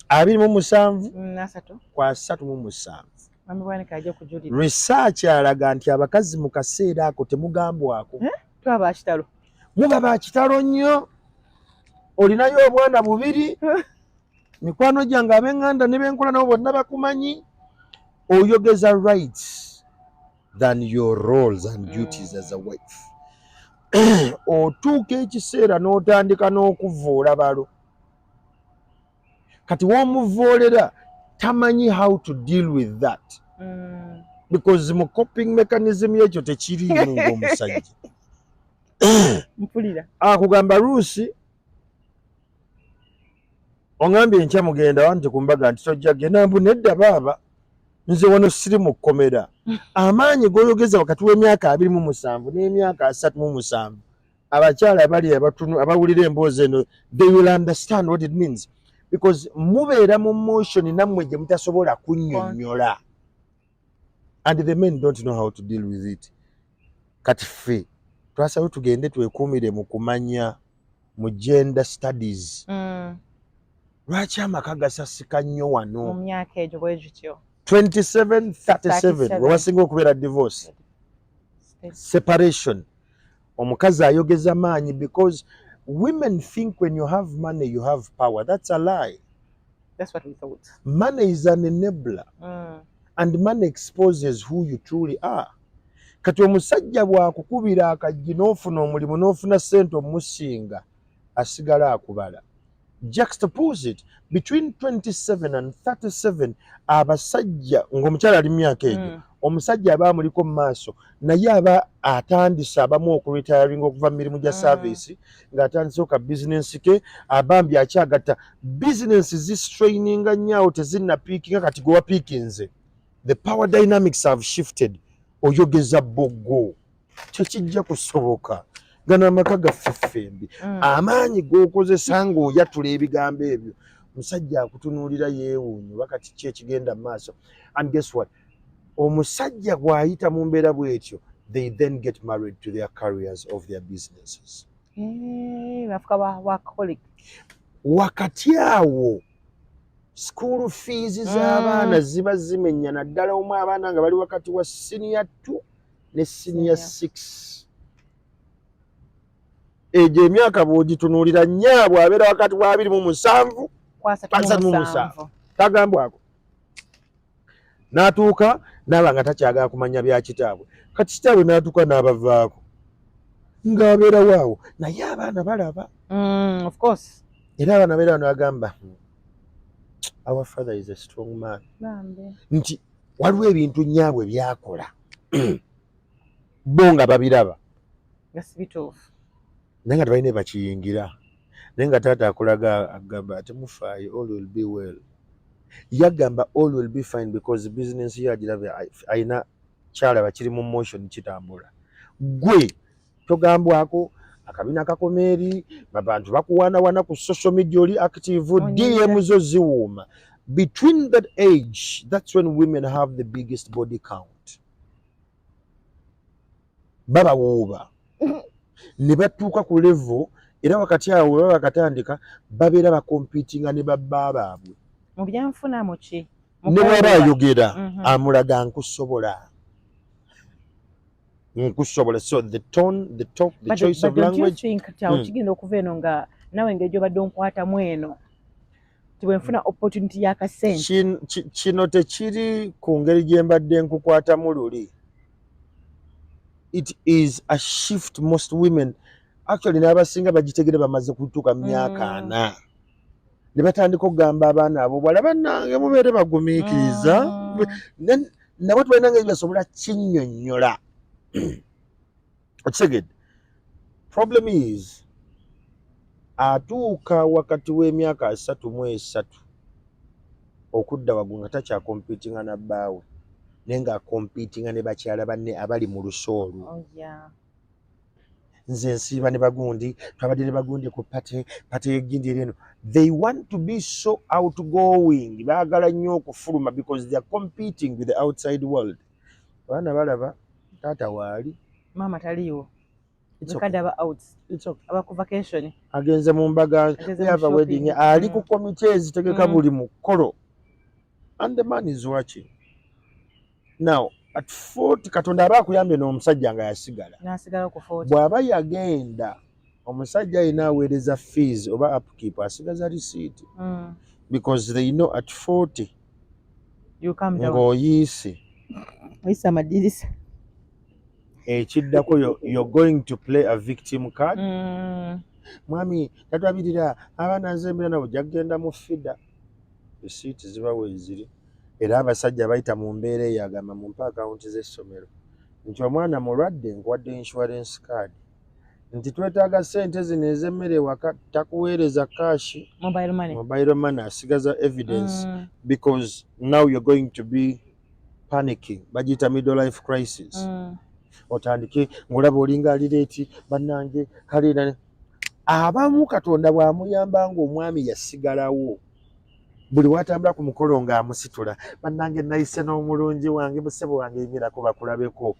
27 Nasatu. Kwa 37. Mwami Bwanika ajja kujulira. Research alaga nti abakazi mu kaseera ako temugambwako. Twaba kitalo. Muba ba kitalo nnyo. Olinayo obwana bubiri, mikwano gyange, ab'eŋŋanda ne benkola nabo bonna bakumanyi. Oyogeza rights than your roles and duties as a wife. Otuuka ekiseera n'otandika n'okuvvoola balo. Kati w'omuvoolera tamanyi how to deal with that because mu coping mechanism yekyo tekiriimu ng'omusajja. Mpulira. Akugamba, "Ruusi, oŋambye enkya mugenda wanti kumbaga nti tojja genda." Mbu, "Nedda baaba, nze wano siri mu kkomera." Amaanyi g'oyogeza wakati w'emyaka 27 n'emyaka 37, abakyala abali abawulira emboozi eno, they will understand what it means because mubeera mu motion nammwe gye mutasobola kunnyonnyola and the men don't know how to deal with it. Kati ffe twasabye tugende twekuumire mu kumanya mu gender studies lwaki amaka gasasika nnyo mu wano. Myaka egyo bwe gityo. 27 37 37. We wasinga okubeera divorce, separation. Omukazi ayogeza maanyi because women think when you have money you have power. That's a lie. That's what we thought. Money is an enabler and money exposes who you truly are. Kati omusajja bw'akukubira akaggi n'ofuna omulimu n'ofuna ssente omusinga, asigala akubala. Juxtapose it between 27 and 37, abasajja ng'omukyala ali mu myaka egyo, omusajja aba amuliko mu maaso, naye aba atandise abamu okuretiringa okuva mu mirimu gya service, ng'atandisewo ka bizinensi ke, abambi akyagatta bizinensi zistraininga nnyo awo, tezinnapiikinga. Kati gwe wapiikinze, the power dynamics have shifted. Oyogeza boggo, tekijja kusoboka. Gano amaka gaffe ffembi. Amaanyi g'okozesa ng'oyatula ebigambo ebyo, omusajja akutunuulira yeewuunye oba kati ki ekigenda mu maaso. And guess what? Omusajja bw'ayita mu mbeera bw'etyo, they then get married to their careers of their businesses. Eh, bafuka ba workaholic. Wakati awo school fees z'abaana ziba zimenya, naddala omu abaana nga bali wakati wa senior 2 ne senior Senior. 6. Egyo emyaka bw'ogitunuulira, nnyaabwe abeera wakati wa 27 Kwa 37. 37. Tagambwako n'atuuka n'aba nga takyagala kumanya bya kitaabwe. Kati kitaabwe n'atuuka n'abavaako ng'abeerawo awo, naye abaana balaba. Of course. Era abaana beera bano bagamba, "Our father is a strong man." Bambi. Nti waliwo ebintu nnyaabwe byakola bo nga babiraba nga si bituufu. Naye nga tebalina bakiyingira, naye nga taata akulaga agamba, "Temufaayo, all will be well." Yagamba, "All will be fine," because business ye agirabye, ayina kyalaba kiri mu motion, kitambula. Gwe togambwako, akabina kakoma eri, abantu bakuwaanawaana ku social media, oli active. Onyumira. DM zo ziwuuma. Between that age, that's when women have the biggest body count. Babawuuba ne batuuka ku level, era wakati awo we baba bakatandika babeera bakompitinga ne babba baabwe. Mu byanfuna muki? Ne bw'aba ayogera amulaga, "Nkusobola, nkusobola." So the tone, the talk, the choice of language. Think nti awo kigenda okuva eno nga nawe engeri gy'obadde onkwatamu eno, ti bwe nfuna opportunity y'akasente. Kino tekiri ku ngeri gye mbadde nkukwatamu luli. It is a shift. Most women actually n'abasinga bagitegere bamaze kutuuka mu myaka 40 ne batandika okugamba abaana abo bwala, "Bannange, mubeere bagumiikiriza." Nabo tebalina ngeri basobola kinnyonnyola. Okitegedde? Problem is atuuka wakati w'emyaka 33 okudda waggulu nga takyakompitinga na bbaawe, naye ng'akompitinga ne bakyala banne abali mu luso olwo. Oh, yeah. "Nze nsiiba ne bagundi, twabadde ne bagundi ku party, party y'eggindi eri eno." They want to be so outgoing, baagala nnyo okufuluma because they are competing with the outside world. Abaana balaba taata waali. Maama taliiwo. It's okay. Mukadde aba out. It's okay. Aba ku vacation. Agenze mu mbaga. Agenze We mu have a wedding. shopping. Ali ku komite ezitegeka buli mukolo and the man is watching. Now at 40, Katonda aba akuyambye n'omusajja nga yasigala. N'asigala ku 40. Bw'aba yagenda, omusajja ayina aweereza fees oba upkeep, asigaza receipt because they know at 40 You come down. Ng'oyiise. Oyisa amadirisa. Ekiddako, you're going to play a victim card. Mwami tatwabirira abaana, nze embeera nabo jagenda mu FIDA, risiiti ziba weeziri. Era abasajja bayita mu mbeera eyo, agamba, "Mumpe akawunti z'essomero," nti omwana mulwadde, nkuwadde insurance card, nti twetaaga ssente zino ez'emmere ewaka. Takuweereza cash. Mobile money. Mobile money, asigaza evidence because now you're going to be panicking. Bagiyita middle life crisis. Otandike ng'olaba olinga ali late. Bannange, kale abamu Katonda bw'amuyamba ng'omwami yasigalawo, buli watambula ku mukolo ng'amusitula, "Bannange, nayise n'omulungi wange, musebo wange, yimirako bakulabeko."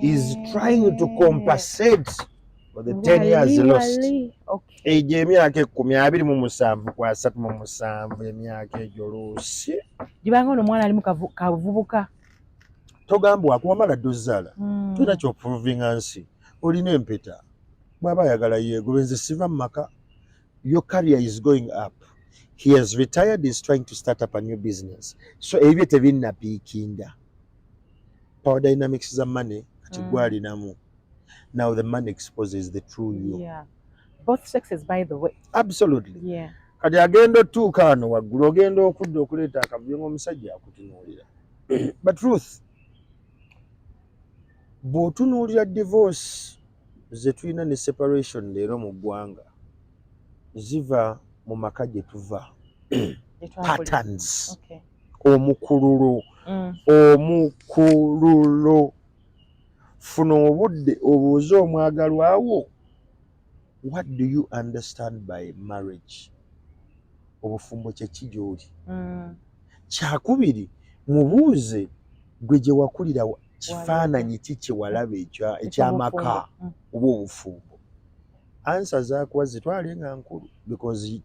Is trying to compensate for the 10 years lost. Wali. Okay. Egyo emyaka 10, 27 ku 37, emyaka egyo luusi. Gibanga ono omwana ali mu kavubuka. Togamba wakuwamala dde ozzaala. Tolina kyoprovinga nsi, olina empeta. Bw'aba ayagala yeegobe, nze siva mu maka. Your career is going up, he has retired, is trying to start up a new business, so ebyo tebinnapiikinga. Power dynamics za money kati gwalinamu. Now the money exposes the true you. Yeah. Both sexes, by the way. Absolutely. Kati agenda otuuka wano waggulu, ogenda okudda okuleeta akavuyo ng'omusajja akutunuulira. But Ruth, bw'otunuulira divorce ze tulina ne separation leero mu ggwanga, ziva mu maka gye tuva. Gye twakulira. Patterns. Omukululo. Omukululo. Funa obudde obuuze omwagalwawo, "What do you understand by marriage? Obufumbo kyeki gy'oli?" Kyakubiri, mubuuze, "Gwe gye wakulira kifaananyi ki kye walaba ekyamaka oba obufumbo?" Answer zakuwa zitwale nga nkulu because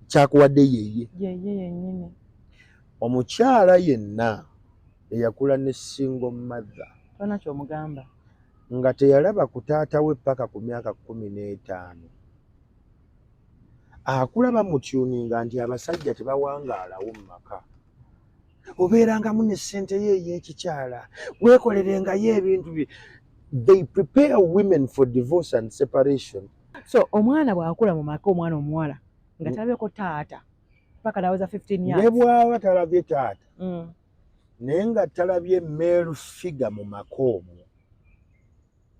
kyakuwadde yeye. Yeye yennyini. Omukyala yenna eyakula ne single mother Tolina ky'omugamba. nga teyalaba ku taata we paka ku myaka 15, akula bamutuninga nti abasajja tebawangaalawo mu maka. Obeerangamu ne ssente ye ey'ekikyala, weekolerengayo ebintu bye. They prepare women for divorce and separation. So omwana bw'akula mu maka, omwana omuwala nga talabyeko taata paka naweza 15 years. Ne bw'aba talabye taata, naye nga talabye male figure mu maka omwo,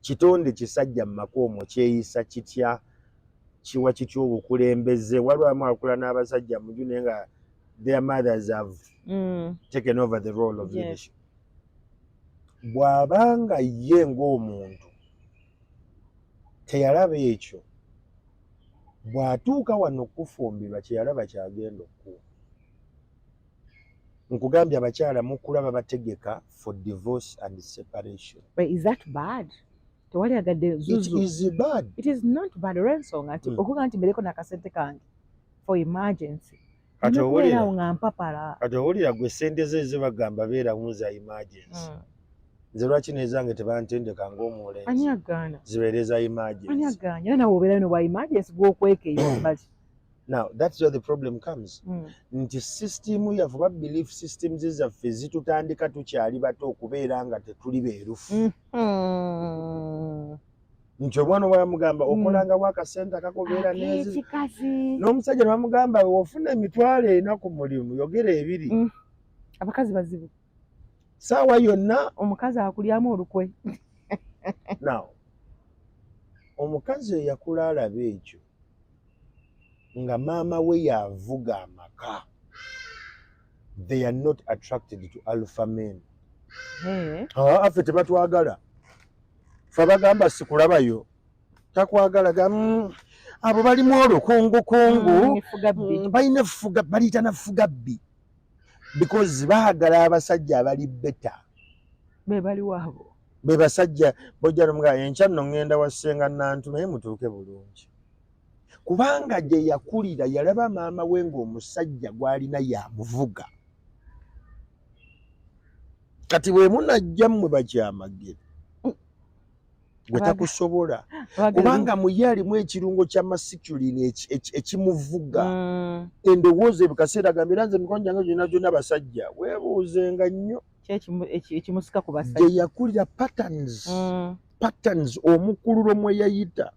kitonde kisajja mu maka omwo kyeyisa kitya, kiwa kitya obukulembeze? Waliwo amu akula n'abasajja muju, naye nga their mothers have taken over the role of leadership. Bw'abanga ye ng'omuntu teyalaba ekyo, bw'atuuka wano okufumbirwa, kyeyalaba kyagenda okuwa. Nkugambye, abakyala mukulaba bategeka for divorce and separation. But is that bad? Tewali agadde It zuzu. is bad. It is not bad olw'ensonga nti okuga nti mbereko nakasente kange for emergency. Kati Nina owulira okubeerawo nga mpapala. Kati owulira gwe, sente ze zebagamba beeramu za emergency. Nze lwaki nezange tebantendeka ng'omulenzi? Ani agaana? Zibeere za Ani emergency. agaana? Era nawe obeerayo nobwa emergency gw'okwekeyo bali. Now that's where the problem comes, nti system yaffe oba belief systems zaffe zitutandika tukyali bato okubeera nga tetuli beerufu, nti omwana bwamugamba, "Okolangawo akasente akakubeera nezi," Ak'ekikazi. n'omusajja ne bamugamba, "Ofuna 400,000 ku mulimu, yogera 2." Abakazi bazibu. Saawa yonna. Omukazi akulyamu olukwe. Now omukazi eyakula alaba ekyo nga maama we yavuga amaka, they are not attracted to alpha men. Ah, ffe tebatwagala. Fe abagamba sikulabayo, takwagala ga abo balimu olukungukungu. Efuga bbi. Balina effuga, baliyita na ffuga bbi because baagala abasajja abali better. Be baliwo abo. Be basajja bojja nomuga, "Enkya nno ŋŋenda wa Ssenga Nantu, naye mutuuke bulungi," kubanga gye yakulira yalaba maama we ng'omusajja gw'alina yamuvuga. Kati bwe munajja mmwe bakyamagero gwe takusobola, kubanga muye alimu ekirungo kya masculine ekimuvuga. Endowooza ebikaseera gamba, era nze mikono gyange gyonna gyonna basajja, weebuuzenga nnyo. Ekimusika ku gye basajja. Yakulira patterns, patterns, omukululo mwe yayita.